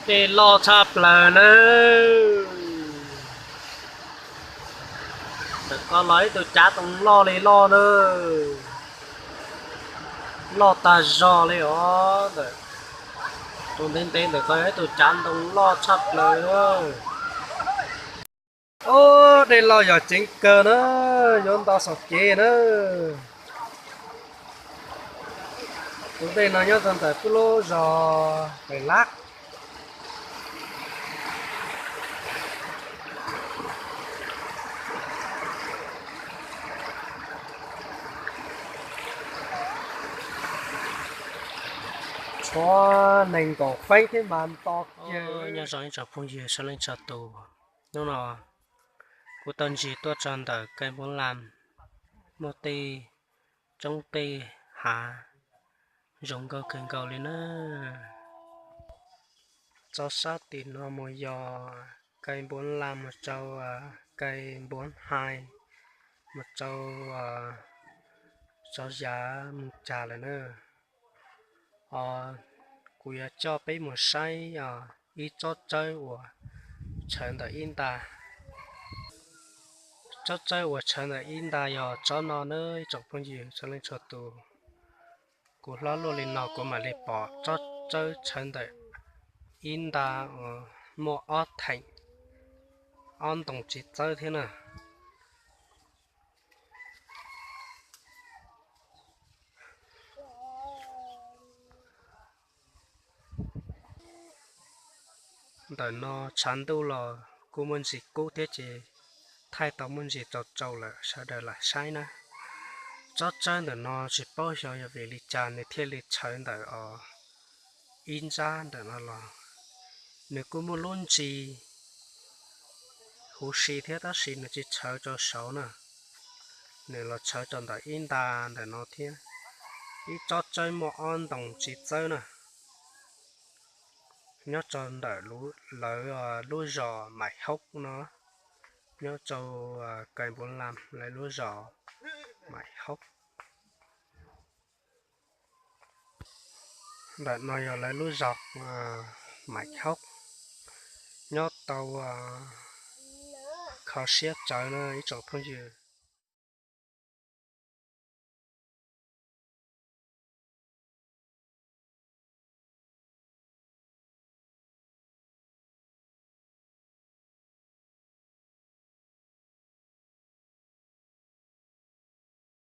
Dej loj tshaj plaws nawb. Ntawm ko los ib tug cav ntoo loj li loj nawb. Loj tag zog li os. Ntawm, tus ntev ntev ntawm ko yog ib tug cav ntoo loj tshaj plaws nawb. Ob, dej loj yog ceev kawg na, yuav nto saum kev na. Tus dej no nyob rau ntawm peb lub zos Pem Lab. Tshuav nees nkaum feeb thiab mas nto kiag. Nyob zoo ib tsoom phooj ywg sawv leej txhua tus, hnub no kuv tau ntsis tuaj txog ntawm Kais Npoob Lam, muaj tej roob tej hav zoo nkauj kawg nkaus li na. Txoj sab tim no mus yog Kais Npoob Lam mus rau Kais Npoob Hais, mus rau Txoj Yav Moos Cas lawm na. Kuv yuav coj peb mus saib ib tsob tsawb uas tshawv ntawm ib nta. Tsob tsawb uas tshawv ntawm ib nta yog tsob no nawb ib tsoom phooj ywg sawv leej txhua tus. Kuv hlob luaj li no kuv mam li pom tsob tsawb tshawv ntawm ib nta uas muaj ob theem, ob ntoos tsis txawb thiab na. Ntawm no tshav ntuj los kuj muaj ntsis kub thiab ces thaij tau muaj ntsis tsaus tsaus lawm sawv daws lam saib na. Tsob tsawb ntawm no tsis paub xyov yog vim li cas nws thiaj li tshawv ntawm os ib nrab ntawm no los. Nws kuj muaj lub ntsis huv si thiab tab sis nws tsis tshawv rau saud na. Nws los tshawv rau ntawm ib nta ntawm no thiab. Ib tsob tsawb muaj ob ntoos tsis txawb na. Nyob rau ntawm lawv lub zos Maim Haub no, nyob rau Kais Npoob Lam lawv lub zos Maim Haub. Ntawm no yog lawv lub zos Maim Haub, nyob tau kho siab tsawv na ib tsoom phooj ywg.